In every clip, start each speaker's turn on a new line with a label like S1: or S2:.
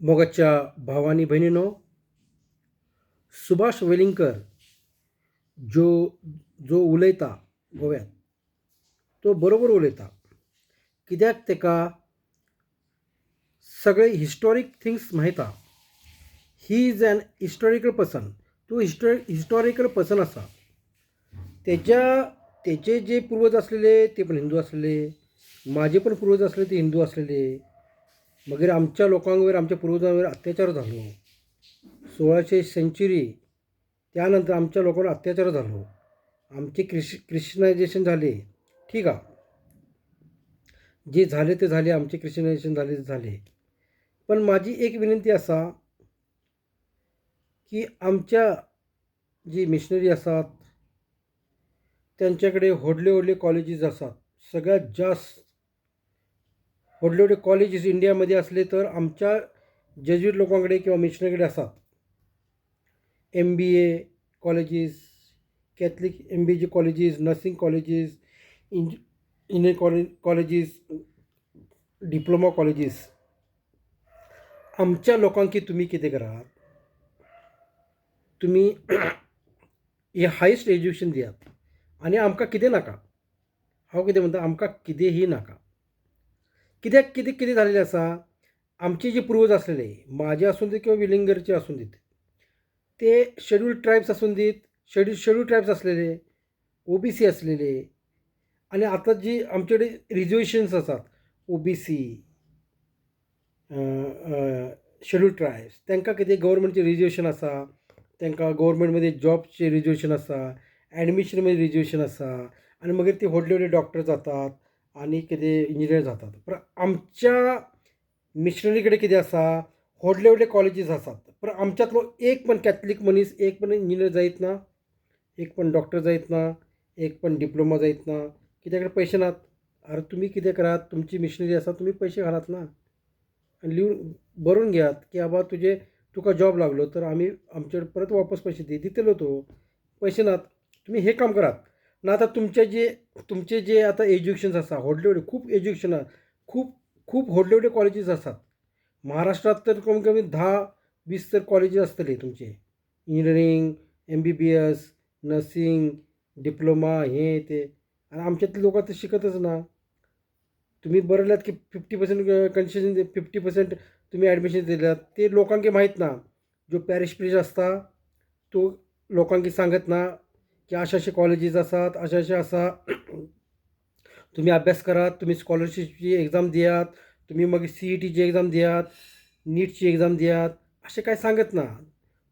S1: मोगाच्या भावांनी भयणीनो, सुभाष वेलिंगकर जो जो उलयता गोव्यांत तो बरोबर उलयता. कित्याक ताका सगळे हिस्टोरीक थिंग्स माहीत आसा. He is an historical person. तो हिस्टोरिकल पर्सन आसा. तेज्या तेजे जे पुर्वज आसलेले ते पण हिंदू आसलेले, म्हाजे पण पुर्वज आसले ते हिंदू आसलेले. मागीर आमच्या लोकांक वयर आमच्या पुर्वजां वयर अत्याचार जालो 16शे सेंच्युरी. त्या नंतर आमच्या लोकांवर अत्याचार जालो, आमचे क्रिश्चनायझेशन झाले. ठीक आहा, जे झाले ते झाले, आमचे क्रिश्चनायझेशन झाले ते झाले. पण म्हाजी एक विनंती आसा की आमच्या जी मिशनरी आसात त्यांच्या कडेन व्हडले व्हडले कॉलेजीस आसात. सगळ्यात जास्त व्हडले व्हडले कॉलेजीस इंडियामध्ये असले तर आमच्या जेज्युईट लोकां कडेन किंवा मिशनरी कडेन आसात. MBA colleges, Catholic MBA colleges, nursing colleges, engineering colleges, diploma colleges. आमच्या लोकांकी तुमी कितें करात, तुमी हे हायस्ट एज्युकेशन दियात आनी आमकां कितें नाका. हांव कितें म्हणटा, आमकां कितेंही नाका. कित्याक कितें कितें जालेलें आसा, आमचे जे पुर्वज आसलेले, म्हाजे आसूं दी किंवां विलिंगरचे आसूं दीत, ते शेड्यूल्ड ट्रायब्स आसूं दीत, शेड्यूल्ड ट्रायब्स आसलेले, ओबीसी आसलेले. आनी आतां जी आमचे कडेन रिजर्वेशन्स आसात, ओबीसी, शेड्यूल्ड ट्रायब्स, तांकां कितें गव्हर्मेंटचें रिजर्वेशन आसा, तांकां गव्हर्मेंट मध्ये जॉबचें रिजर्वेशन आसा, एडमिशन मध्ये रिजर्वेशन आसा. आनी मागीर ते व्हडले व्हडले डॉक्टर जातात आनी कितें इंजिनियर जातात. पूण आमच्या मिशनरी कडेन कितें आसा, व्हडले व्हडले कॉलेजीस आसात, पूण आमच्यांतलो एक पण कॅथलीक मनीस एक पण इंजिनियर जायत ना, एक पण डॉक्टर जायत ना, एक पण डिप्लोमा जायत ना. कित्याक पयशे नात. आरे तुमी कितें करात, तुमची मिशनरी आसा, तुमी पयशे घालात ना आनी लिवन बरोवन घेयात की बाबा तुजे तुका जॉब लागलो तर आमी आमचे परत वापस पयशे दितलो. तो पयशे नात, तुमी हें काम करात. ना आतां तुमचे जे आतां एज्युकेशन आसा, व्हडले व्हडले खूब एज्युकेशन, खूब खूब व्हडले व्हडले कॉलेजीस आसात. महाराष्ट्रात तर कमी कमी 10-20 तर कॉलेजीस आसतली तुमचे, इंजिनियरींग, एमबीबीएस, नर्सिंग, डिप्लोमा, हें तें. आनी आमच्यातले लोक आतां शिकतच ना. तुमी बरयल्यात की 50% कन्सेशन, 50% तुमी एडमिशन दिल्यात, ते लोकांक माहीत ना. जो पॅरिश प्रिस्ट आसता तो लोकांक सांगत ना की अशे अशे कॉलेजीस आसात, अशें अशें आसा, तुमी अभ्यास करात, तुमी स्कॉलरशिपची एग्जाम दियात, तुमी मागीर सीईटीची एग्जाम दियात, नीटची एग्जाम दियात, अशें कांय सांगत ना.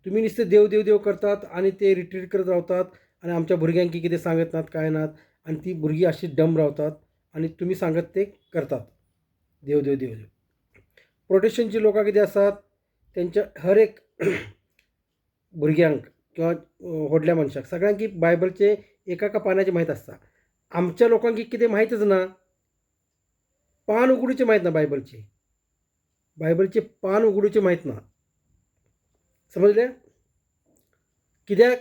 S1: तुमी नुस्तें देव देव देव करतात आनी ते रिट्रीट करत रावतात आनी आमच्या भुरग्यांक कितें सांगत नात, कांय नात. आनी ती भुरगीं अशी डम रावतात आनी तुमी सांगत ते करतात, देव देव देव देव. प्रोटेस्टंटची लोकां कितें आसात, तेंच्या हर एक भुरग्यांक किंवां व्हडल्या मनशाक सगळ्यांक बायबलचे एका एका पानाचें माहीत आसता. आमच्या लोकांक कितें माहीतच ना, पान उगडूचें माहीत ना, बायबलचें बायबलचें पान उगडूचें माहीत ना. समजलें? कित्याक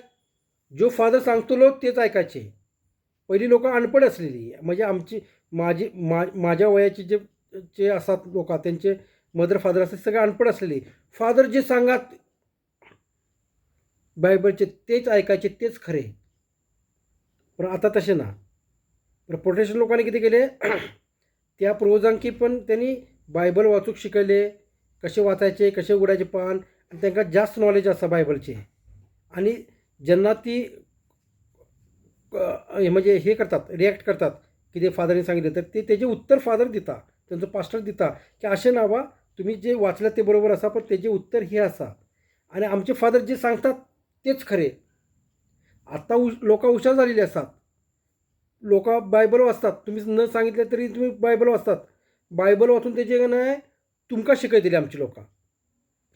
S1: ज्यो फादर सांगतलो तेच आयकाचे. पयलीं लोकां अनपड आसलेली, म्हणजे आमची म्हाजी म्हाज्या वयाची जे जे आसात लोकां, तेंचे मदर फादर आसा, सगळे अनपड आसलेली. फादर जे सांगात बायबलचे तेच आयकाचे, तेच खरें. पूण आतां तशें ना. पूण प्रोटेस्टंट लोकांनी कितें केलें, त्या पुर्वजांकी पण त्यांनी बायबल वाचूंक शिकयलें, कशें वाचायचें, कशें उगडायचें पान. आनी तांकां जास्त नॉलेज आसा बायबलचें. आनी जेन्ना ती म्हणजे हे करतात, रिएक्ट करतात कितें फादरान सांगिल्लें, तर ते तेजें उत्तर फादर दिता, तेंचो पास्टर दिता की अशें ना बाबा, तुमी जें वाचलें तें बरोबर आसा, पण तेजें उत्तर हें आसा. आनी आमचे फादर जे सांगतात तेच खरें. आतां लोकां हुशार जालेली आसात, लोकां बायबल वाचतात. तुमी न सांगितलें तरी तुमी बायबल वाचतात. बायबल वाचून तेजें न्हय तुमकां शिकयतली आमची लोकां,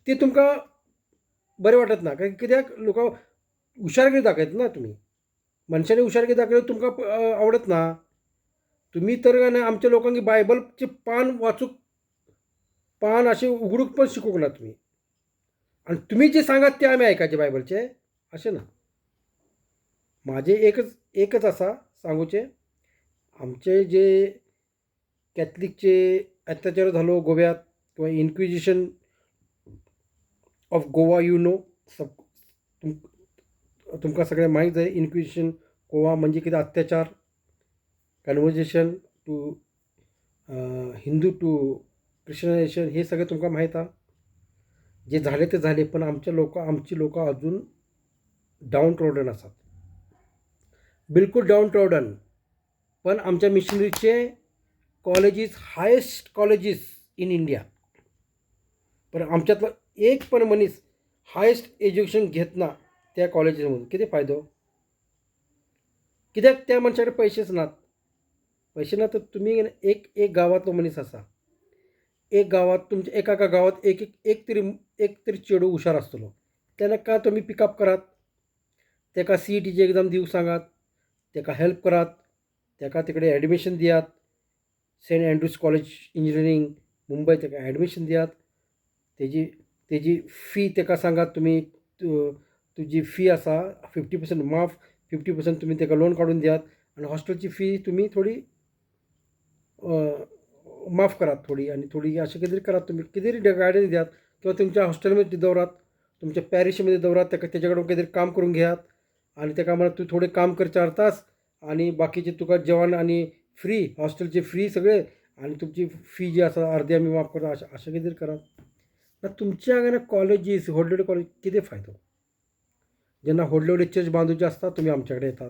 S1: ती तुमकां बरें वाटत ना. कारण कित्याक लोकां हुशारकी दाखयता ना तुमी, मनशांनी हुशारकी दाखयली तुमकां आवडत ना. तुमी तर न्हय आमच्या लोकांक बायबलचें पान वाचूंक, पान अशें उगडूंक पण शिकूंक ना तुमी. आनी तुमी जें सांगात तें आमी आयकाचें बायबलचें, अशें ना. म्हाजें एकच एकच आसा सांगुचें, आमचे जे कॅथलीकचे अत्याचार जालो गोव्यात किंवा Inquisition of Goa you know सब तुमकां सगळें माहीत जाय. इन्क्विजिशन गोवा म्हणजे कितें अत्याचार, conversion to Hindu to Christianization, हे सगळें तुमकां माहीत आसा. जे झाले ते झाले, पण आमचे लोक, आमची लोकां अजून डावन ट्रॉडन आसात, बिलकूल डावन ट्रॉडन. पण आमच्या मिशनरीचे colleges highest colleges in India, पण आमच्यातलो एक पण मनीस हायस्ट एज्युकेशन घेतना त्या कॉलेजीमधून कितें फायदो? कित्याक त्या मनशा कडेन पयशेच नात. पयशे ना तर तुमी एक एक गांवांतलो मनीस आसा, एक गांवांत तुमच्या एका एका गांवांत एक एक एक तरी एक तरी चेडूं हुशार आसतलो, तेका तुमी पिकअप करात, तेका सीईटीची एग्जाम दिवंक सांगात, तेका हेल्प करात, तेका तिकडे एडमिशन दियात, Saint Andrews college engineering Mumbai तेका एडमिशन दियात, तेजी तेजी फी तेका सांगात तुमी तुजी फी आसा 50% माफ, 50% तुमी तेका लोन काडून दियात आनी हॉस्टेलची फी तुमी थोडी माफ करात थोडी आनी थोडी अशें कितें तरी करात, तुमी कितें तरी गायडन्स दियात किंवा तुमच्या हॉस्टेलमध्ये दवरात, तुमच्या पॅरिशमध्ये दवरात, तेका तेजे कडेन कितें तरी काम करून घेयात आनी तेका म्हळ्यार तूं थोडें काम कर 4 तास आनी बाकीचें तुका जेवण आनी फ्री, हॉस्टेलची फ्री सगळें आनी तुमची फी जी आसा अर्दी आमी माफ करता, अशें अशें कितें तरी करात. ना तुमच्या हांगा कॉलेजीस व्हडले व्हडले कॉलेज कितें फायदो? जेन्ना व्हडले व्हडले चर्च बांदूचे आसता तुमी आमच्या कडेन येतात,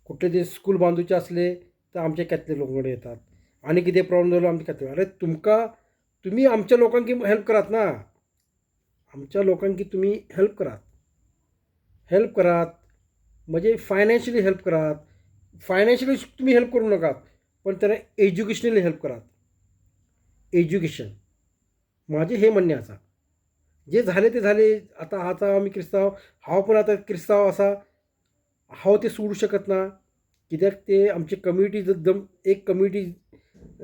S1: कुठले तरी स्कूल बांदूचे आसले तर आमच्या कॅथलीक लोकां कडेन येतात, आनी कितें प्रॉब्लम जालो आमच्या कॅथलीक. अरे तुमकां तुमी आमच्या लोकांक हेल्प करात ना, आमच्या लोकांक तुमी हेल्प करात, हेल्प करात म्हणजे फायनान्शियली हेल्प करात. फायनान्शियली तुमी हेल्प करूं नाकात, पण ताणें एज्युकेशनली हेल्प करात. एज्युकेशन म्हाजें हें म्हणणें आसा. जे झाले ते झाले, आतां आतां आमी क्रिस्तांव, हांव पण आतां क्रिस्तांव आसा, हांव ते सोडूं शकत ना, कित्याक ते आमची कम्युनिटी जर एक कम्युनिटी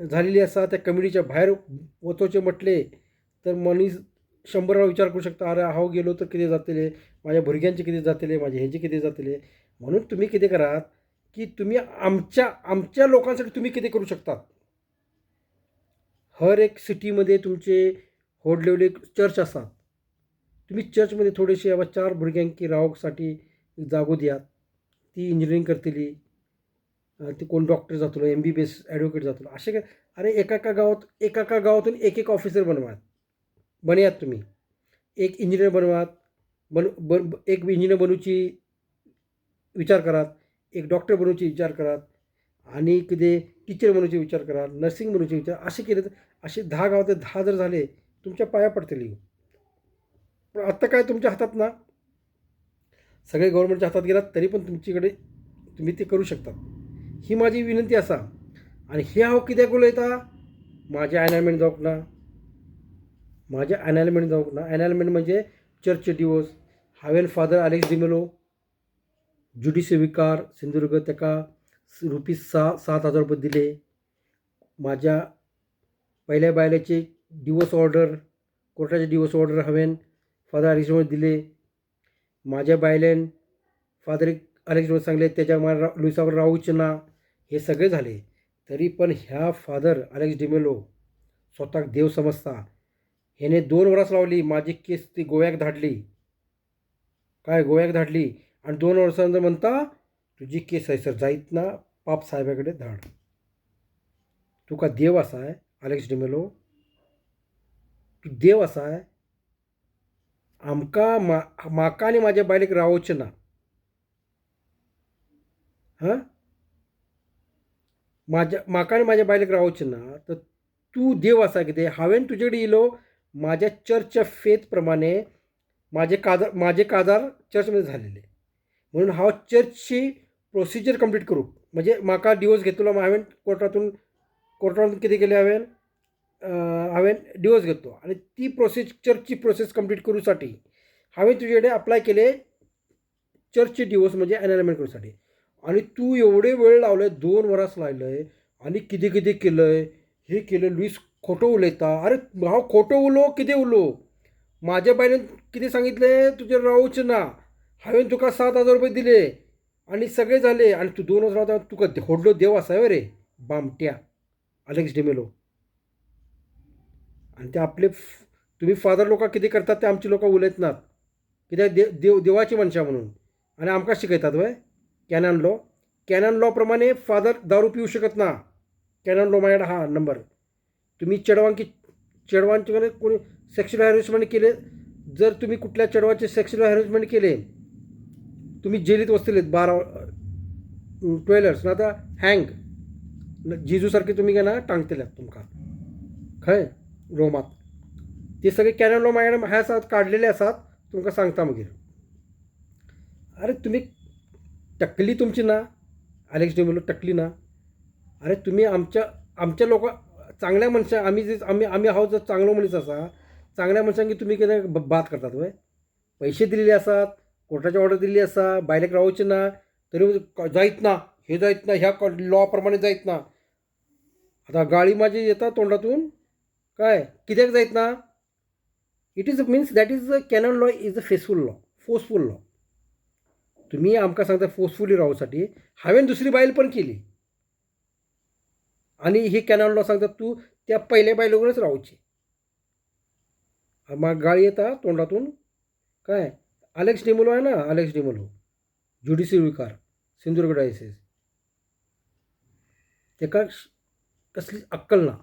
S1: झालेली आसा, त्या कम्युनिटीच्या भायर वचोचें म्हटलें तर मनीस 100 वेळा विचार करूं शकता, अरे हांव गेलो तर कितें जातलें, म्हाज्या भुरग्यांचें कितें जातलें, म्हाजें हेजें कितें जातलें. म्हणून तुमी कितें करात की तुमी आमच्या आमच्या लोकांसाठी तुमी कितें करूं शकतात. हर एक सिटीमध्ये तुमचे व्हडले व्हडले चर्च आसात, तुमी चर्चमध्ये थोडेशे बाबा 4 भुरग्यांक रावसाठी जागो दियात, ती इंजिनियरींग करतली, ती कोण डॉक्टर जातलो, MBBS advocate जातलो, अशें काय. अरे एका एका गांवांत एका एका गांवांतून एक एक ऑफिसर बनवात, बनयात तुमी, एक इंजिनियर बनवात, बन बन एक इंजिनियर बनवची विचार करात, एक डॉक्टर बनवची विचार करात, आनी कितें टिचर बनवची विचार करात, नर्सिंग बनवची विचार, अशें केलें तर अशें 10 गांवांत 10 जर झाले तुमच्या पाया पडतली. पण आत्ता काय तुमच्या हातात ना, सगळे गव्हर्नमेंटच्या हातात गेलात तरी पण तुमच्याकडे तुम्ही ते करू शकतात, ही माझी विनंती आसा. आनी हें हांव कित्याक उलयता, म्हाजें एनालमेंट जावंक ना, म्हाजें एनालमेंट जावंक ना. एनालमेंट म्हणजे चर्च डिवोर्स. हांवें फादर आलेक्स डिमेलो ज्युडिशियल विकार सिंधुदुर्ग ताका रुपीज 7,000 रुपये दिले. म्हाज्या पहिल्या बायलेची डिवोर्स ऑर्डर, कोर्टाचे डिवोर्स ऑर्डर हांवें फादर आलेक्स डिमेलो दिले. म्हाज्या बायलेन फादर आलेक्स डिमेलो सांगले तेज्या लुयसा रावचें ना, हे सगळे झाले. तरी पण ह्या फादर आलेक्स डिमेलो स्वताक देव समजता, हेणे 2 वर्सां रावली, माझी केस ती गोव्याक धाडली, काय गोव्याक धाडली आनी 2 वर्सां नंतर म्हणटा तुजी केस हयसर जायत ना, पाप साहेबा कडेन धाड. तुका देव आसाय आलेक्स डिमेलो, तूं देव आसाय, आमकां म्हाका आनी म्हाज्या बायलेक रावचें ना, हां, म्हाज्या म्हाका आनी म्हाज्या बायलेक रावचें ना, तर तूं देव आसा कितें? हांवें तुजे कडेन येयलो म्हाज्या चर्चच्या फेथ प्रमाणे, म्हाजे काजार चर्चमध्ये झालेले म्हणून हांव चर्चची प्रोसिजर कंप्लीट करूं, म्हणजे म्हाका डिवोर्स घेतलो, हांवें कोर्टातून कितें केलें, हांवें हांवें डिवोर्स घेतलो आनी ती प्रोसेस चर्चची प्रोसेस कंप्लीट करूसाठी हांवें तुजे कडेन अप्लाय केले चर्चचे डिवोर्स म्हणजे एनालमेंट करूसाठी. आनी तूं एवढे वेळ लावले, 2 वरां लायलय आनी कितें कितें केलंय, हे केलें, लुईस खोटो उलयता. अरे हांव खोटो उलो कितें उलो, म्हाज्या बायलेन कितें सांगितलें, तुजें रावचें ना, हांवें तुका 7,000 रुपये दिले आनी सगळें जालें आनी तूं 2 वर्सां रावता, तुका व्हडलो देव आसा रे बामट्या आलेक्स डिमेलो. आनी ते आपले तुमी फादर लोकां कितें करतात तें आमची लोकां उलयत नात, कित्याक देव देवाची मनशां म्हणून. आनी आमकां शिकयतात वय कॅनन लॉ? कॅनन लॉ प्रमाणे फादर दारू पिवू शकत ना. कॅनन लॉ माझ्याकडे हा नंबर. तुम्ही चेडवांकी चेडवांचे कडेन कोणी सेक्शुअल हॅरेसमेंट केले, जर तुम्ही कुठल्या चेडवाचे सेक्शुअल हॅरेसमेंट केले, तुम्ही जेलीत वचतले 12 इयर्स ना आतां हँग. जेजू सारके तुमी काय ना टांगतले तुमकां खंय रोमात. ते सगळे कॅनन लॉ माझ्याकडे हे आसात, काडलेले आसात, तुमकां सांगता मागीर. अरे तुमी टकली तुमची ना, आलेक्स डिमेलो टकली ना. अरे तुमी आमच्या आमच्या लोकां चांगल्या मनशां, आमी जे आमी आमी हांव जर चांगलो मनीस आसा, चांगल्या मनशांक तुमी कितें बाद करतात वय? पयशे दिल्ले आसात, कोर्टाची ऑर्डर दिल्ली आसा, बायलेक रावचें ना, तरी जायत ना, हे जायत ना, ह्या लॉ प्रमाणे जायत ना. आतां गाळी माझी येता तोंडातून काय कित्याक जायत ना? It is means that is a canon law is a forceful law, forceful law. तुमी आमकां सांगता फोर्सफुली रावसाठी, हांवें दुसरी बायल पण केली आनी ही कॅनन लॉ सांगता तूं त्या पयल्या बायले कडेनच रावची. म्हाका गाळी येता तोंडातून काय? आलेक्स डिमेलो आहे ना, आलेक्स डिमेलो ज्युडिशियल विकार सिंधुदुर्ग डायसिस, ताका कसली अक्कल ना.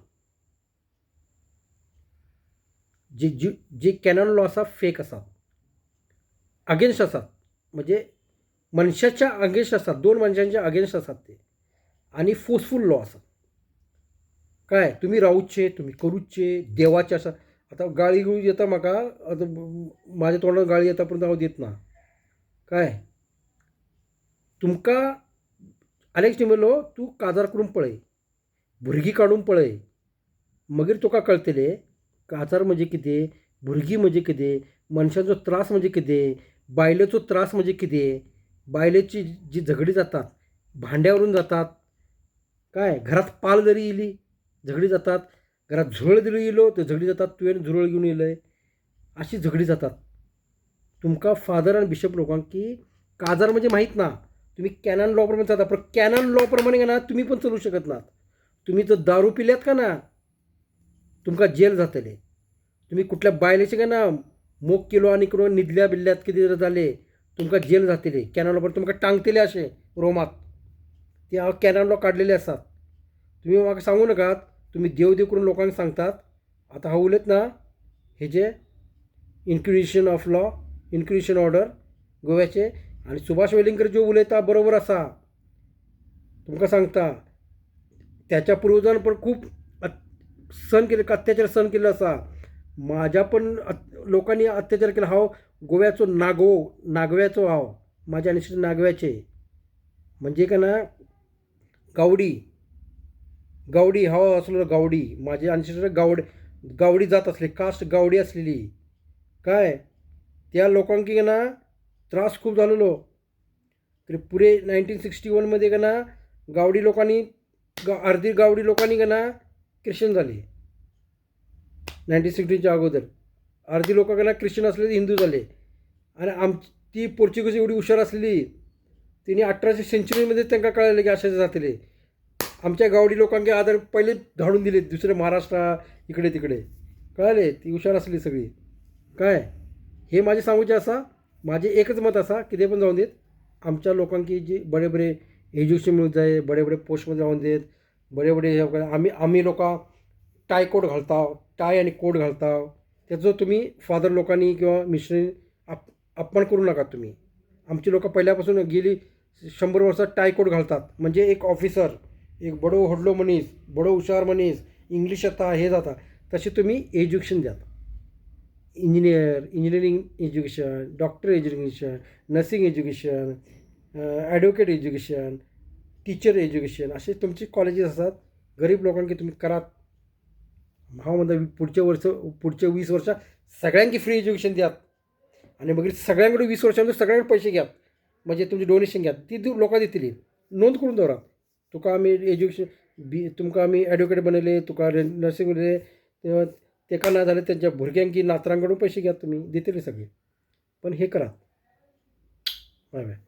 S1: जे जी जे कॅनन लॉ आसा फेक आसा, अगेन्स्ट आसात, म्हणजे मनशाच्या अगेन्स्ट आसात, दोन मनशांच्या अगेन्स्ट आसात ते, आनी फोर्सफूल लॉ आसा. काय तुमी रावचे, तुमी करूचे, देवाचे आसा. आतां गाळी गुळी येता म्हाका, आतां म्हाज्या तोंडार गाळी येता पूण हांव दित ना. काय तुमकां आलेक्स डिमेलो तूं काजार करून पळय, भुरगीं काडून पळय, मागीर तुका कळटलें काजार म्हणजे कितें, भुरगीं म्हणजे कितें, मनशाचो त्रास म्हणजे कितें, बायलेचो त्रास म्हणजे कितें, बायलेची जी झगडीं जातात भांड्यावरून जातात, काय घरात पाल जरी येयली झगडीं जातात, घरात झुरळ जरी येयलो तर झगडीं जातात, तुवें झुरळ घेवन येयलय, अशी झगडीं जातात. तुमकां फादर आनी बिशप लोकांक की काजार म्हणजे माहीत ना, तुमी कॅनन लॉ प्रमाणे चलता, पण कॅनन लॉ प्रमाणे ना तुमी पण चलू शकत नात. तुमी जर दारू पिल्यात का ना तुमकां जेल जातलें. तुमी कुठल्या बायलेचे काय ना मोग केलो आनी करून न्हिदल्या बिल्ल्यात कितें जर जालें तुमकां जेल जातली. कॅनन लॉ प्रमाणे तुमकां टांगतले अशें रोमात. ते हांव कॅनन लॉ काडलेले आसात. तुमी म्हाका सांगू नाकात, तुमी देव देव करून लोकांक सांगतात. आतां हांव उलयतना हेजे inquisition of law, inquisition order गोव्याचे, आनी सुभाष वेलिंगकर ज्यो उलयता बरोबर आसा. तुमकां सांगता त्याच्या पुर्वजान पण खूब सहन केले, अत्याचार सहन केल्लो आसा. म्हाज्या पण लोकांनी अत्याचार केला. हांव गोव्याचो नागो, नागव्याचो हांव, म्हाजे आनी नागव्याचे, म्हणजे काय ना गावडी, गावडी हांव आसलो गावडी, म्हाजे आन्सेस्टर गावड, गावडी जात आसली, कास्ट गावडी आसलेली. काय त्या लोकांक कितें ना त्रास खूब जालेलो. तरी पुरे 1961 मध्ये का ना गावडी लोकांनी, अर्धी गावडी लोकांनी का ना ख्रिश्चन झाली 1960च्या अगोदर. अर्धी लोकां का ना ख्रिश्चन असले हिंदू झाले. आणि ती पोर्चुगीज एवढी हुशार असलेली, तिने 1800 सेंचुरीमध्ये तांकां कळ्ळें की अशें जातलें. आमच्या गावडी लोकांक आदार पयले धाडून दिले दुसरे महाराष्ट्रा इकडे तिकडे, कळ्ळें? ती हुशार आसली सगळी. काय हे माझे सांगूचें आसा, माझे एकच मत आसा, कितें पण जावं देत, आमच्या लोकांक जी बरे बरे एज्युकेशन मेळूंक जाय, बरे बरे पोस्टमध्ये जावन देत, बरे बरे हे आमी आमी लोकां टाय कोट घालता, टाय आनी कोट घालता, तेजो तुमी फादर लोकांनी किंवा मिशनरी अपमान करूं नाकात. तुमी आमची लोकां पहिल्यापासून गेली 100 वर्सां टाय कोट घालतात, म्हणजे एक ऑफिसर, एक बरो व्हडलो मनीस, बरो हुशार मनीस, इंग्लीश येता, हे जाता, तशें तुमी एज्युकेशन दियात. Engineer, engineering education, doctor education, nursing education, advocate education, teacher education, असे तुमचे कॉलेजीस आसात. गरीब लोकांक तुमी करात. हांव म्हणटा पुढचे वर्स, पुढचे 20 वर्सां सगळ्यांकी फ्री एज्युकेशन दियात, आनी मागीर सगळ्यां कडेन 20 वर्सां सगळ्यां कडेन पयशे घेयात, म्हणजे तुमचें डोनेशन घेयात, ती लोकां दितली. नोंद करून दवरात, तुका आमी एज्युकेशन बी, तुमकां आमी एडवोकेट बनयले, तुका नर्सींग बनयले, तेका ना जाल्यार तेंच्या भुरग्यांक की नातरां कडून पयशे घेयात, तुमी दितली सगळी. पण हे करात. Bye bye.